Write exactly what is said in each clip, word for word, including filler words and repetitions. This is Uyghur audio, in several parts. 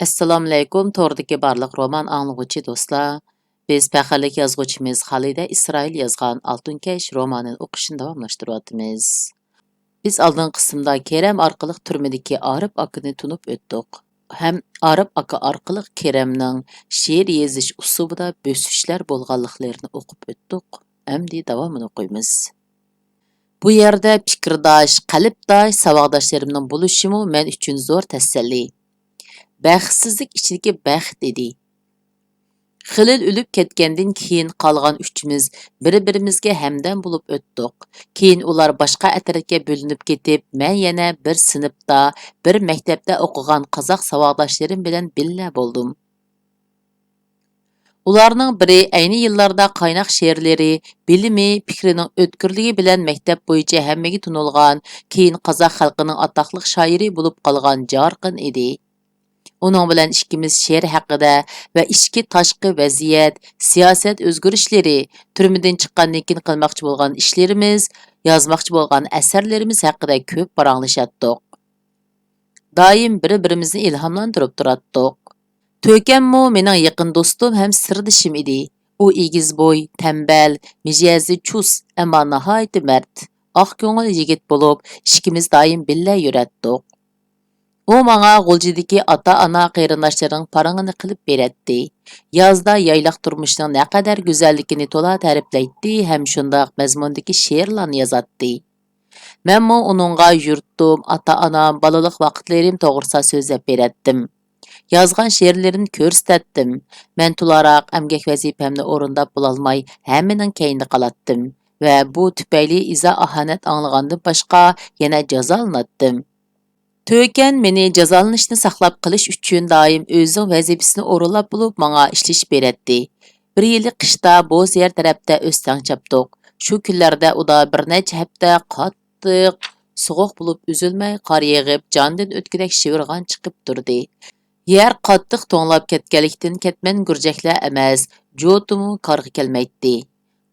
ئەسسالامۇئەلەيكۇم، توردىكى بارلىق رومان ئاڭلىغۇچى دوستلار. بىز پەخىرلىك يازغۇچىمىز خالىدە ئىسرائىل يازغان ئالتۇن كەش رومانىنى ئوقۇشنى داۋاملاشتۇرۇۋاتىمىز. بىز ئالدىنقى قىسىمدا كېرەم ئارقىلىق تۈرمىدىكى ئارىپ ئاكىنى تونۇپ ئۆتتۇق ھەم ئارىپ ئاكا ئارقىلىق كېرەمنىڭ شېئىر يېزىش ئۇسلۇبىدا بۆسۈشلەر بولغانلىقلىرىنى ئوقۇپ ئۆتتۇق. ئەمدى داۋامىنى ئوقۇيمىز. بۇ يەردە پىكىرداش، قەلبداش ساۋاقداشلىرىمنىڭ بولۇشىمۇ مەن ئۈچۈن زور تەسەللى. بەختسىزلىك ئىچىدىكى بەخت ئىدى. خېلىل ئۆلۈپ كەتكەندىن كېيىن قالغان ئۈچىمىز بىر-بىرىمىزگە ھەمدەم بولۇپ ئۆتتۇق. كېيىن ئۇلار باشقا ئەترەتكە بۆلۈنۈپ كېتىپ، مەن يەنە بىر سىنىپتا، بىر مەكتەپتە ئوقۇغان قازاق ساۋاقداشلىرىم بىلەن بىللە بولدۇم. ئۇلارنىڭ بىرى ئەينى يىللاردا قايناق شېئىرلىرى، بىلىمى، پىكرىنىڭ ئۆتكۈرلۈكى بىلەن مەكتەپ بويىچە ھەممىگە تونۇلغان، كېيىن قازاق خەلقىنىڭ ئاتاقلىق شائىرى بولۇپ قالغان جارقىن ئىدى. ئۇنىڭ بىلەن ئىككىمىز شېئىر ھەققىدە ۋە ئىچكى تاشقى ۋەزىيەت، سىياسەت ئۆزگىرىشلىرى، تۈرمىدىن چىققاندىن كېيىن قىلماقچى بولغان ئىشلىرىمىز، يازماقچى بولغان ئەسەرلىرىمىز ھەققىدە كۆپ پاراڭلىشاتتۇق. دائىم بىر-بىرىمىزنى ئىلھاملاندۇرۇپ تۇراتتۇق. تۆكەنمۇ مېنىڭ يېقىن دوستۇم ھەم سىردىشىم ئىدى. ئۇ ئېگىز بوي، تەمبەل، مىجەزى چۇس، ئەمما ناھايىتى مەرد، ئاق كۆڭۈل يىگىت بولۇپ، ئىككىمىز دائىم بىللە يۈرەتتۇق. ئۇ ماڭا غۇلجىدىكى ئاتا-ئانا قېرىنداشلىرىنىڭ پارىڭىنى قىلىپ بېرەتتى. يازدا يايلاق تۇرمۇشىنىڭ نەقەدەر گۈزەللىكىنى تولا تەرىپلەيتتى ھەم شۇنداق مەزمۇندىكى شېئىرلارنى يازاتتى. مەنمۇ ئۇنىڭغا يۇرتۇم، ئاتا-ئانام، بالىلىق ۋاقىتلىرىم توغرىسىدا سۆزلەپ بېرەتتىم. يازغان شېئىرلىرىمنى كۆرسىتەتتىم. مەن تولاراق ئەمگەك ۋەزىپەمنى ئورۇنداپ بولالماي، ھەممىنىڭ كەينىدە قالاتتىم ۋە بۇ تۈپەيلى ئىزا-ئاھانەت ئاڭلىغاندىن باشقا يەنە جازالىناتتىم. تۆكەن مېنى جازالىنىشنى ساقلاپ قېلىش ئۈچۈن دائىم ئۆزىنىڭ ۋەزىپىسىنى ئورۇنلاپ بولۇپ، ماڭا ئىشلىشىپ بېرەتتى. بىر يىلى قىشتا بوز يەر تەرەپتە ئۆستەڭ چاپتۇق. شۇ كۈنلەردە ئۇدا بىر نەچچە ھەپتە قاتتىق سوغۇق بولۇپ، ئۈزۈلمەي قار يېغىپ، جاندىن ئۆتكۈدەك شىۋىرغان چىقىپ تۇردى. يەر قاتتىق توڭلاپ كەتكەنلىكتىن، كەتمەن گۈرجەكلەر ئەمەس، جوتىمۇ كارغا كەلمەيتتى.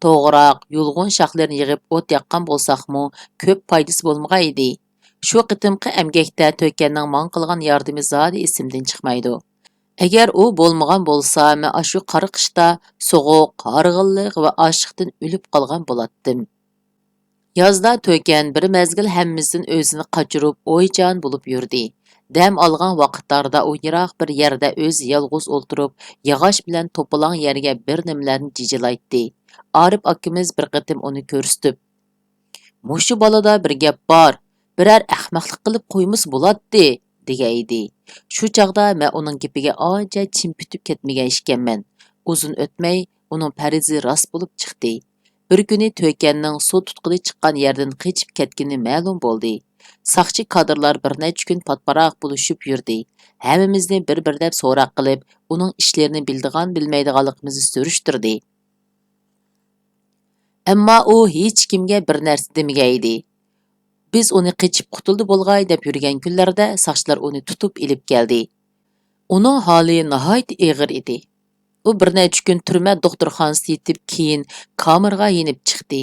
توغراق، يۇلغۇن شاخلىرىنى يىغىپ ئوت ياققان بولساقمۇ، كۆپ پايدىسى بولمىغان ئىدى. شۇ قېتىمقى ئەمگەكتە تۆكەننىڭ ماڭا قىلغان ياردىمى زادى ئېسىمدىن چىقمايدۇ. ئەگەر ئۇ بولمىغان بولسا، مەن ئاشۇ قارا قىشتا سوغۇق، ھارغىنلىق ۋە ئاچلىقتىن ئۆلۈپ قالغان بولاتتىم. يازدا تۆكەن بىر مەزگىل ھەممىسىدىن ئۆزىنى قاچۇرۇپ، ئويچان بولۇپ يۈردى. دەم ئالغان ۋاقىتلاردا ئۇ يىراق بىر يەردە ئۆزى يالغۇز ئولتۇرۇپ، ياغاچ بىلەن توپىلاڭ يەرگە بىر نېمىلەرنى جىجىلايتتى. ئارىپ ئاكىمىز بىر قېتىم ئۇنى كۆرسىتىپ، «مۇشۇ بالىدا بىر گەپ بار، بىرەر ئەخمەقلىق قىلىپ قويمىسا بولاتتى» دېگەن ئىدى. شۇ چاغدا مەن ئۇنىڭ گېپىگە ئانچە چىم پۈتۈپ كەتمىگەن ئىكەنمەن. ئۇزۇن ئۆتمەي، ئۇنىڭ پەرىزى راست بولۇپ چىقتى. بىر كۈنى تۆكەننىڭ سۇ تۇتقىلى چىققان يەردىن قېچىپ كەتكىنى مەلۇم بولدى. ساقچى كادىرلار بىر نەچچە كۈن پاتپاراق بولۇشۇپ يۈردى. ھەممىمىزنى بىر-بىر دەپ سوراق قىلىپ، ئۇنىڭ ئىشلىرىنى بىلىدىغان-بىلمەيدىغانلىقىمىزنى سۈرۈشتۈردى. ئەمما ئۇ ھېچكىمگە بىر نەرسە دېمىگەن ئىدى. بىز ئۇنى قېچىپ قۇتۇلدى بولغاي دەپ يۈرگەن كۈنلەردە ساقچىلار ئۇنى تۇتۇپ ئېلىپ كەلدى. ئۇنىڭ ھالى ناھايىتى ئېغىر ئىدى. ئۇ بىر نەچچە كۈن تۈرمە دوختۇرخانىسىدا يېتىپ، كېيىن كامېرغا يېنىپ چىقتى.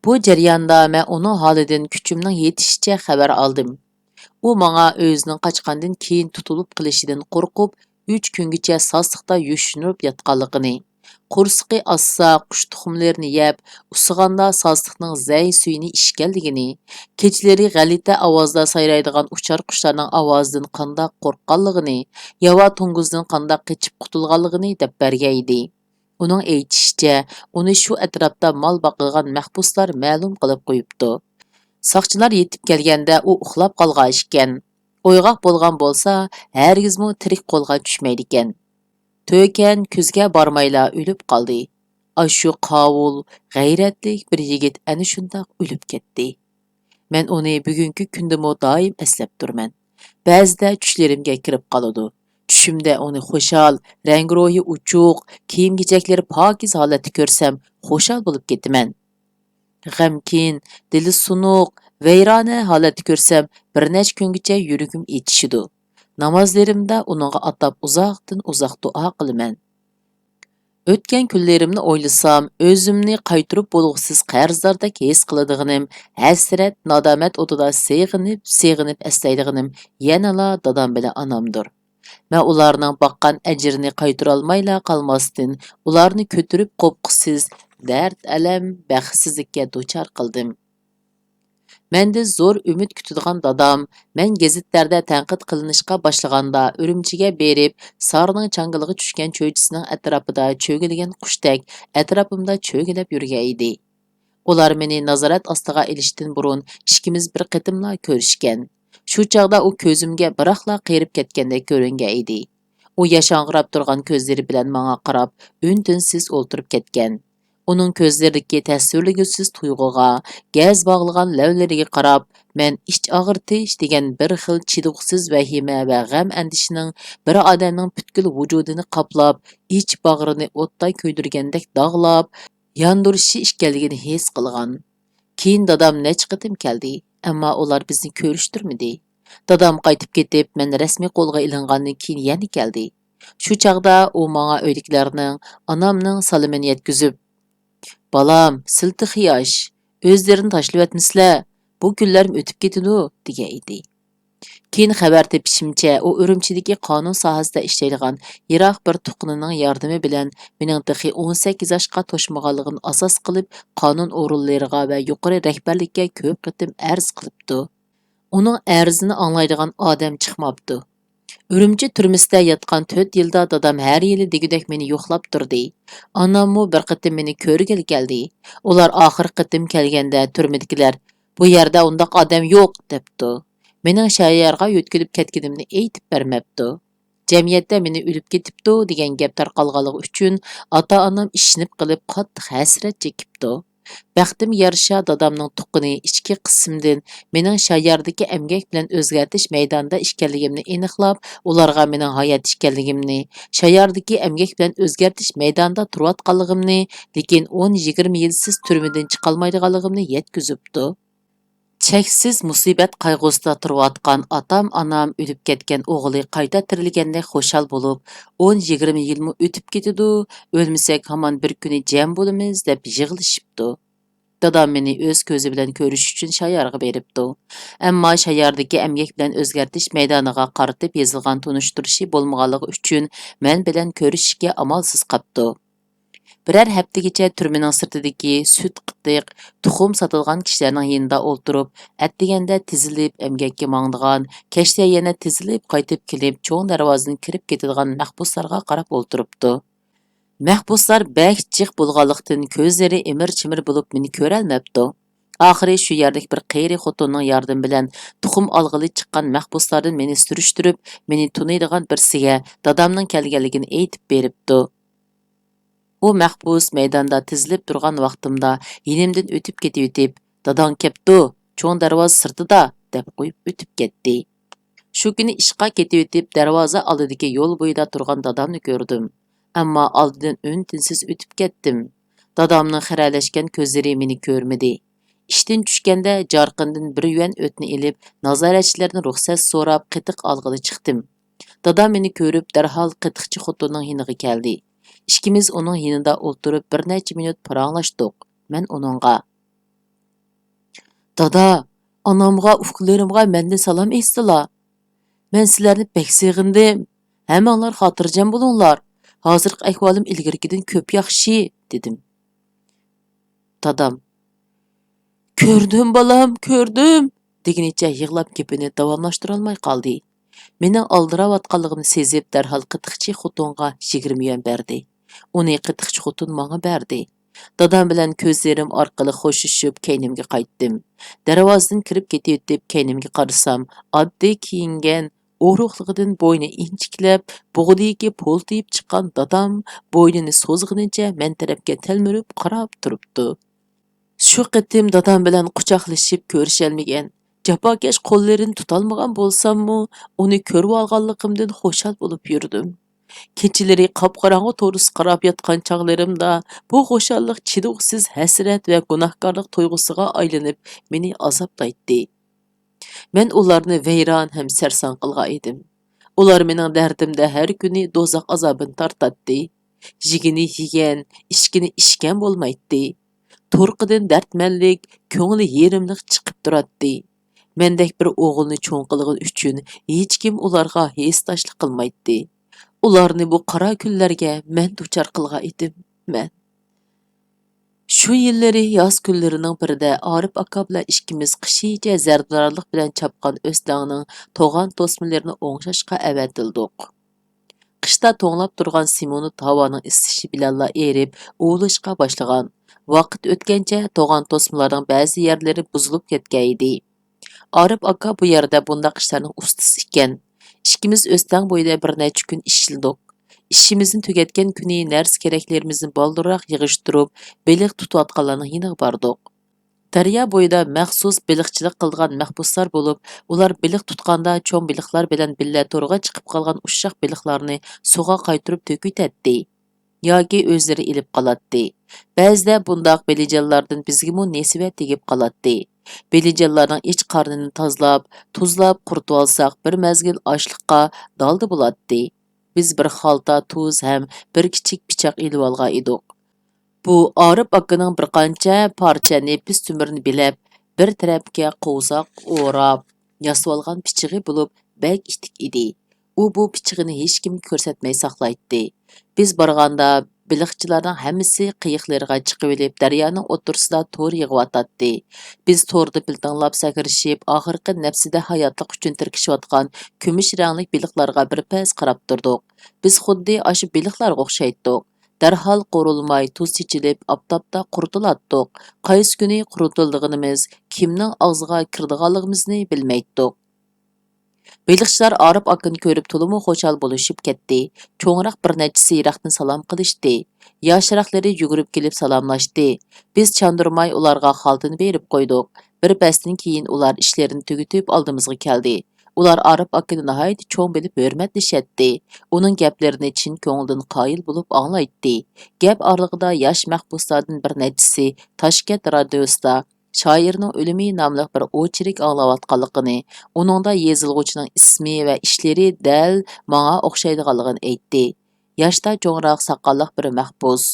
بۇ جەرياندا مەن ئۇنىڭ ھالىدىن كۈچۈمنىڭ يېتىشىچە خەۋەر ئالدىم. ئۇ ماڭا ئۆزىنىڭ قاچقاندىن كېيىن تۇتۇلۇپ قېلىشىدىن قورقۇپ، ئۈچ كۈنگىچە ساسلىقتا يوشۇرۇنۇپ ياتقانلىقىنى، قورسىقى ئاچسا، قۇش تۇخۇملىرىنى يەپ، ئۇسسىغاندا ساسلىقنىڭ زەي سۈيىنى ئىچكەنلىكىنى، كېچىلىرى غەلىتە ئاۋازدا سايرايدىغان ئۇچار قۇشلارنىڭ ئاۋازىدىن قانداق قورققانلىقىنى، ياۋا توڭگۇزدىن قانداق قېچىپ قۇتۇلغانلىقىنى دەپ بەرگەن ئىدى. ئۇنىڭ ئېيتىشىچە، ئۇنى شۇ ئەتراپتا مال باقىدىغان مەھبۇسلار مەلۇم قىلىپ قويۇپتۇ. ساقچىلار يېتىپ كەلگەندە ئۇ ئۇخلاپ قالغان ئىكەن. ئويغاق بولغان بولسا، ھەرگىزمۇ تىرىك قولغا چۈشمەيدىكەن. تۆكەن كۈزگە بارمايلا ئۆلۈپ قالدى. ئاشۇ قاۋۇل، غەيرەتلىك بىر يىگىت ئەنە شۇنداق ئۆلۈپ كەتتى. مەن ئۇنى بۈگۈنكى كۈندىمۇ دائىم ئەسلەپ تۇرىمەن. بەزىدە چۈشلىرىمگە كىرىپ قالىدۇ. چۈشۈمدە ئۇنى خۇشال، رەڭگىرويى ئوچۇق، كىيىم-كېچەكلىرى پاكىز ھالەتتە كۆرسەم، خۇشال بولۇپ كېتىمەن. غەمكىن، دىلى سۇنۇق، ۋەيرانە ھالەتتە كۆرسەم، بىر نەچچە كۈنگىچە يۈرىكىم ئېچىشىدۇ. نامازلىرىمدا ئۇنىڭغا ئاتاپ ئۇزاقتىن ئۇزاق دۇئا قىلىمەن. ئۆتكەن كۈنلىرىمنى ئويلىسام، ئۆزۈمنى قايتۇرۇپ بولغۇسىز قەرزداردەك ھېس قىلىدىغىنىم، ھەسرەت، نادامەت ئوتىدا سېغىنىپ، سېغىنىپ ئەسلەيدىغىنىم يەنىلا دادام بىلەن ئانامدۇر. مەن ئۇلارنىڭ باققان ئەجرىنى قايتۇرالمايلا قالماستىن، ئۇلارنى كۆتۈرۈپ قوپقۇسىز دەرد-ئەلەم، بەختسىزلىككە دۇچار قىلدىم. مەندىن زور ئۈمىد كۈتىدىغان دادام، مەن گېزىتلەردە تەنقىد قىلىنىشقا باشلىغاندا، ئۈرۈمچىگە بېرىپ، سارنىڭ چاڭگىلىغا چۈشكەن چۆچىسىنىڭ ئەتراپىدا چۆگىلىگەن قۇشتەك ئەتراپىمدا چۆگىلەپ يۈرگەن ئىدى. ئۇلار مېنى نازارەت ئاستىغا ئېلىشتىن بۇرۇن ئىككىمىز بىر قېتىملا كۆرۈشكەن. شۇ چاغدا ئۇ كۆزۈمگە بىراقلا قېرىپ كەتكەندەك كۆرۈنگەن ئىدى. ئۇ ياشاڭغىراپ تۇرغان كۆزلىرى بىلەن ماڭا قاراپ، ئۈن-تىنسىز ئولتۇرۇپ كەتكەن. ئۇنىڭ كۆزلىرىدىكى تەسۋىرلىگۈسىز تۇيغۇغا، گەز باغلىغان لەۋلىرىگە قاراپ، مەن ئىچ ئاغرىتىش دېگەن بىر خىل چىدىغۇسىز ۋەھىمە ۋە غەم-ئەندىشىنىڭ بىر ئادەمنىڭ پۈتكۈل ۋۇجۇدىنى قاپلاپ، ئىچ باغرىنى ئوتتا كۆيدۈرگەندەك داغلاپ، ياندۇرۇشى ئىكەنلىكىنى ھېس قىلغان. كېيىن دادام نەچچە قېتىم كەلدى، ئەمما ئۇلار بىزنى كۆرۈشتۈرمىدى. دادام قايتىپ كېتىپ، مەن رەسمىي قولغا ئېلىنغاندىن كېيىن يەنە كەلدى. شۇ چاغدا ئۇ ماڭا ئۆيدىكىلەرنىڭ، ئانامنىڭ سالىمىنى يەتكۈزۈپ، «بالام، سىلى تېخى ياش، ئۆزلىرىنى تاشلىۋەتمىسىلە، بۇ كۈنلەرمۇ ئۆتۈپ كېتىدۇ» دېگەن ئىدى. كېيىن خەۋەر تېپىشىمچە، ئۇ ئۈرۈمچىدىكى قانۇن ساھەسىدە ئىشلەيدىغان يىراق بىر تۇغقىنىنىڭ ياردىمى بىلەن مېنىڭ تېخى ئون سەككىز ياشقا توشمىغانلىقىمنى ئاساس قىلىپ، قانۇن ئورۇنلىرىغا ۋە يۇقىرى رەھبەرلىككە كۆپ قېتىم ئەرز قىلىپتۇ. ئۇنىڭ ئەرزىنى ئاڭلايدىغان ئادەم چىقماپتۇ. ئۈرۈمچى تۈرمىسىدە ياتقان تۆت يىلدا دادام ھەر يىلى دېگۈدەك مېنى يوقلاپ تۇردى. ئاناممۇ بىر قېتىم مېنى كۆرگىلى كەلدى. ئۇلار ئاخىرقى قېتىم كەلگەندە تۈرمىدىكىلەر، «بۇ يەردە ئۇنداق ئادەم يوق» دەپتۇ. مېنىڭ شايارغا يۆتكىلىپ كەتكىنىمنى ئېيتىپ بەرمەپتۇ. جەمئىيەتتە مېنى ئۆلۈپ كېتىپتۇ دېگەن گەپ تارقالغانلىقى ئۈچۈن، ئاتا-ئانام ئىشىنىپ قېلىپ قاتتىق ھەسرەت چېكىپتۇ. بەختىمگە يارىشا، دادامنىڭ تۇغقىنى ئىچكى قىسىمدىن مېنىڭ شاياردىكى ئەمگەك بىلەن ئۆزگەرتىش مەيدانىدا ئىكەنلىكىمنى ئېنىقلاپ، ئۇلارغا مېنىڭ ھايات ئىكەنلىكىمنى، شاياردىكى ئەمگەك بىلەن ئۆزگەرتىش مەيدانىدا تۇرۇۋاتقانلىقىمنى، لېكىن ئون يىگىرمە يىلسىز تۈرمىدىن چىقالمايدىغانلىقىمنى يەتكۈزۈپتۇ. چەكسىز مۇسىبەت قايغۇسىدا تۇرۇۋاتقان ئاتام-ئانام ئۆلۈپ كەتكەن ئوغلى قايتا تىرىلگەندەك خۇشال بولۇپ، «ئون يىگىرمە يىلمۇ ئۆتۈپ كېتىدۇ، ئۆلمىسەك ھامان بىر كۈنى جەم بولىمىز» دەپ يىغلىشىپتۇ. دادام مېنى ئۆز كۆزى بىلەن كۆرۈش ئۈچۈن شايارغا بېرىپتۇ. ئەمما شاياردىكى ئەمگەك بىلەن ئۆزگەرتىش مەيدانىغا قارىتىپ يېزىلغان تونۇشتۇرۇشى بولمىغانلىقى ئۈچۈن مەن بىلەن كۆرۈشۈشكە ئامالسىز قاپتۇ. بىرەر ھەپتىگىچە تۈرمىنىڭ سىرتىدىكى سۈت-قېتىق، تۇخۇم ساتىدىغان كىشىلەرنىڭ يېنىدا ئولتۇرۇپ، ئەتىگەندە تىزىلىپ ئەمگەككە ماڭىدىغان، كەچتە يەنە تىزىلىپ قايتىپ كېلىپ، چوڭ دەرۋازىدىن كىرىپ كېتىدىغان مەھبۇسلارغا قاراپ ئولتۇرۇپتۇ. مەھبۇسلار بەك جىق بولغانلىقتىن، كۆزلىرى ئىمىر-چىمىر بولۇپ، مېنى كۆرەلمەپتۇ. ئاخىرى شۇ يەردىكى بىر قېرى خوتۇننىڭ ياردىمى بىلەن تۇخۇم ئالغىلى چىققان مەھبۇسلاردىن مېنى سۈرۈشتۈرۈپ، مېنى تونۇيدىغان بىرسىگە دادامنىڭ كەلگەنلىكىنى ئېيتىپ بېرىپتۇ. ئۇ مەھبۇس مەيداندا تىزىلىپ تۇرغان ۋاقتىمدا يېنىمدىن ئۆتۈپ كېتىۋېتىپ، «داداڭ كەپتۇ، چوڭ دەرۋازا سىرتىدا» دەپ قويۇپ ئۆتۈپ كەتتى. شۇ كۈنى ئىشقا كېتىۋېتىپ، دەرۋازا ئالدىدىكى يول بويىدا تۇرغان دادامنى كۆردۈم. ئەمما ئالدىدىن ئۈن-تىنسىز ئۆتۈپ كەتتىم. دادامنىڭ خىرەلەشكەن كۆزلىرى مېنى كۆرمىدى. ئىشتىن چۈشكەندە جارقىندىن بىر يۈەن ئۆتنە ئېلىپ، نازارەتچىلەردىن رۇخسەت سوراپ، قېتىق ئالغىلى چىقتىم. دادام مېنى كۆرۈپ، دەرھال قېتىقچى خوتۇننىڭ يېنىغا كەلدى. ئىككىمىز ئۇنىڭ يېنىدا ئولتۇرۇپ، بىر نەچچە مىنۇت پاراڭلاشتۇق. مەن ئۇنىڭغا، «دادا، ئانامغا، ئۇكىلىرىمغا مەندىن سالام ئېيتسىلا. مەن سىلەرنى بەك سېغىندىم. ھەممىڭلار خاتىرجەم بولۇڭلار. ھازىرقى ئەھۋالىم ئىلگىرىكىدىن كۆپ ياخشى» دېدىم. دادام، «كۆردۈم، بالام، كۆردۈم» دېگىنىچە يىغلاپ گېپىنى داۋاملاشتۇرالماي قالدى. مېنىڭ ئالدىراۋاتقانلىقىمنى سېزىپ، دەرھال قېتىقچى خوتۇنغا يىگىرمە يۈەن بەردى. ئۇنى قېتىقچى خوتۇن ماڭا بەردى. دادام بىلەن كۆزلىرىم ئارقىلىق خوشلىشىپ، كەينىمگە قايتتىم. دەرۋازىدىن كىرىپ كېتىۋېتىپ، كەينىمگە قارىسام، ئاددىي كىيىنگەن، ئورۇقلۇقىدىن بوينى ئىنچىكىلەپ، بوغدىيىكى پولتىيىپ چىققان دادام بوينىنى سوزغىنىچە مەن تەرەپكە تەلمۈرۈپ قاراپ تۇرۇپتۇ. شۇ قېتىم دادام بىلەن قۇچاقلىشىپ كۆرۈشەلمىگەن، جاپاكەش قوللىرىنى تۇتالمىغان بولساممۇ، ئۇنى كۆرۈۋالغانلىقىمدىن خۇشال بولۇپ يۈردۈم. كېچىلىرى قاپقاراڭغۇ تورۇسقا قاراپ ياتقان چاغلىرىمدا، بۇ خۇشاللىق چىدىغۇسىز ھەسرەت ۋە گۇناھكارلىق تۇيغۇسىغا ئايلىنىپ، مېنى ئازابلايتتى. مەن ئۇلارنى ۋەيران ھەم سەرسان قىلغان ئىدىم. ئۇلار مېنىڭ دەردىمدە ھەر كۈنى دوزاخ ئازابىنى تارتاتتى. يېگىنى يېگەن، ئىچكىنى ئىچكەن بولمايتتى. تۇرقىدىن دەردمەنلىك، كۆڭلى يېرىملىق چىقىپ تۇراتتى. مەندەك بىر ئوغۇلنى چوڭ قىلغىنى ئۈچۈن ھېچكىم ئۇلارغا ھېسداشلىق قىلمايتتى. ئۇلارنى بۇ قارا كۈنلەرگە مەن دۇچار قىلغان ئىدىم، مەن. شۇ يىللىرى ياز كۈنلىرىنىڭ بىرىدە ئارىپ ئاكا بىلەن ئىككىمىز قىشىچە زەردارلىق بىلەن چاپقان ئۆستەڭنىڭ توغان توسمىلىرىنى ئوڭشاشقا ئەۋەتىلدۇق. قىشتا توڭلاپ تۇرغان سىمونت ھاۋانىڭ ئىسسىشى بىلەنلا ئېرىپ، ئۇۋىلىشقا باشلىغان. ۋاقىت ئۆتكەنچە توغان توسمىلارنىڭ بەزى يەرلىرى بۇزۇلۇپ كەتكەن ئىدى. ئارىپ ئاكا بۇ يەردە بۇنداق ئىشلارنىڭ ئۇستىسى ئىكەن. ئىككىمىز ئۆستەڭ بويىدا بىر نەچچە كۈن ئىشلىدۇق. ئىشىمىزنى تۈگەتكەن كۈنى نەرسە-كېرەكلىرىمىزنى بالدۇرراق يىغىشتۇرۇپ، بېلىق تۇتۇۋاتقانلارنىڭ يېنىغا باردۇق. دەريا بويىدا مەخسۇس بېلىقچىلىق قىلىدىغان مەھبۇسلار بولۇپ، ئۇلار بېلىق تۇتقاندا چوڭ بېلىقلار بىلەن بىللە تورغا چىقىپ قالغان ئۇششاق بېلىقلارنى سۇغا قايتۇرۇپ تۆكۈۋېتەتتى. ياكى ئۆزلىرى ئېلىپ قالاتتى. بەزىدە بۇنداق بېلىجانلاردىن بىزگىمۇ نېسىۋە تېگىپ قالاتتى. بېلىجانلارنىڭ ئىچ قارنىنى تازىلاپ، تۇزلاپ قۇرۇتۇۋالساق، بىر مەزگىل ئاشلىققا دالدا بولاتتى. بىز بىر خالتا تۇز ھەم بىر كىچىك پىچاق ئېلىۋالغان ئىدۇق. بۇ ئارىپ ئاكىنىڭ بىر قانچە پارچە نېپىز تۆمۈرنى بىلەپ، بىر تەرەپكە قوۋزاق ئوراپ ياسىۋالغان پىچىقى بولۇپ، بەك ئىتتىك ئىدى. ئۇ بۇ پىچىقىنى ھېچكىمگە كۆرسەتمەي ساقلايتتى. بىز بارغاندا بېلىقچىلارنىڭ ھەممىسى قېيىقلىرىغا چىقىۋېلىپ، دەريانىڭ ئوتتۇرىسىدا تور يىغىۋاتاتتى. بىز توردا پىلتىڭلاپ سەكرىشىپ، ئاخىرقى نەپسىدە ھاياتلىق ئۈچۈن تىركىشىۋاتقان كۈمۈش رەڭلىك بېلىقلارغا بىر پەس قاراپ تۇردۇق. بىز خۇددى ئاشۇ بېلىقلارغا ئوخشايتتۇق. دەرھال قورۇلماي تۇز چېچىلىپ، ئاپتاپتا قۇرۇتۇلاتتۇق. قايسى كۈنى قۇرۇتۇلىدىغىنىمىز، كىمنىڭ ئاغزىغا كىرىدىغانلىقىمىزنى بىلمەيتتۇق. بېلىقچىلار ئارىپ ئاكىنى كۆرۈپ تولىمۇ خۇشال بولۇشۇپ كەتتى. چوڭراق بىر نەچچىسى يىراقتىن سالام قىلىشتى. ياشراقلىرى يۈگۈرۈپ كېلىپ سالاملاشتى. بىز چاندۇرماي ئۇلارغا خالتىنى بېرىپ قويدۇق. بىر پەستىن كېيىن ئۇلار ئىشلىرىنى تۈگىتىپ ئالدىمىزغا كەلدى. ئۇلار ئارىپ ئاكىنى ناھايىتى چوڭ بىلىپ ھۆرمەتلىشەتتى. ئۇنىڭ گەپلىرىنى چىن كۆڭلىدىن قايىل بولۇپ ئاڭلايتتى. گەپ ئارىلىقىدا ياش مەھبۇسلاردىن بىر نەچچىسى تاشكەنت رادىيوسىدا شائىرنىڭ ئۆلۈمى ناملىق بىر ئوچېرك ئاڭلاۋاتقانلىقىنى، ئۇنىڭدا يېزىلغۇچىنىڭ ئىسمى ۋە ئىشلىرى دەل ماڭا ئوخشايدىغانلىقىنى ئېيتتى. ياشتا چوڭراق ساقاللىق بىر مەھبۇس: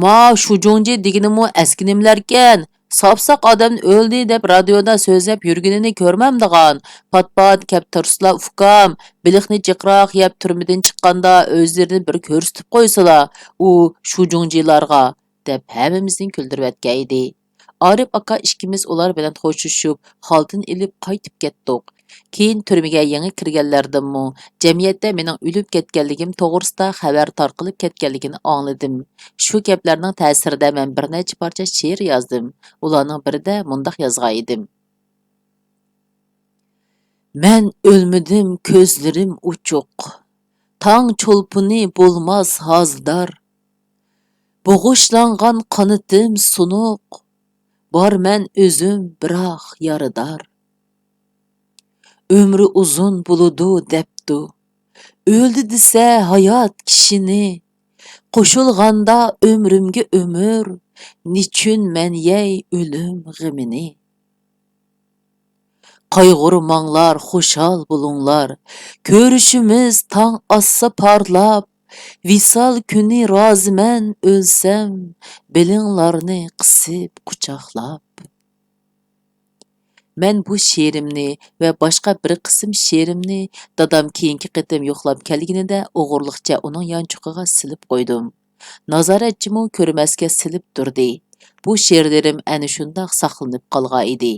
«ما شۇجۇڭجى دېگىنىمۇ ئەسكى نېمىلەركەن؟ ساپساق ئادەمنى ئۆلدى دەپ رادىيودا سۆزلەپ يۈرگىنىنى كۆرمەمدىغان؟ پات-پات كەپ تۇرسىلا ئۇكام، بېلىقنى جىقراق يەپ تۈرمىدىن چىققاندا ئۆزلىرىنى بىر كۆرسىتىپ قويسىلا ئۇ شۇجۇڭجىلارغا» دەپ ھەممىمىزنى كۈلدۈرۈۋەتكەن ئىدى. ئارىپ ئاكا ئىككىمىز ئۇلار بىلەن خوشلىشىپ، خالتىنى ئېلىپ قايتىپ كەتتۇق. كېيىن تۈرمىگە يېڭى كىرگەنلەردىنمۇ، جەمئىيەتتە مېنىڭ ئۆلۈپ كەتكەنلىكىم توغرىسىدا خەۋەر تارقىلىپ كەتكەنلىكىنى ئاڭلىدىم. شۇ گەپلەرنىڭ تەسىرىدە مەن بىر نەچچە پارچە شېئىر يازدىم. ئۇلارنىڭ بىرىدە مۇنداق يازغان ئىدىم: مەن ئۆلمىدىم، كۆزلىرىم ئوچۇق. تاڭ چولپىنى بولماس ھازىدار. بوغۇشلانغان قانىتىم سۇنۇق. بارمەن ئۆزۈم، بىراق يارىدار. ئۆمرى ئۇزۇن بولىدۇ دەپتۇ، ئۆلدى دېسە ھايات كىشىنى. قوشۇلغاندا ئۆمرۈمگە ئۆمۈر، نېچۈن مەن يەي ئۆلۈم غېمىنى؟ قايغۇرماڭلار، خۇشال بولۇڭلار، كۆرۈشىمىز تاڭ ئاتسا پارلاپ، ۋىسال كۈنى رازىمەن ئۆلسەم، بېلىڭلارنى قىسىپ قۇچاقلاپ. مەن بۇ شېئىرىمنى ۋە باشقا بىر قىسىم شېئىرىمنى دادام كېيىنكى قېتىم يوقلاپ كەلگىنىدە ئوغرىلىقچە ئۇنىڭ يانچۇقىغا سېلىپ قويدۇم. نازارەتچىمۇ كۆرمەسكە سېلىپ تۇردى. بۇ شېئىرلىرىم ئەنە شۇنداق ساقلىنىپ قالغان ئىدى.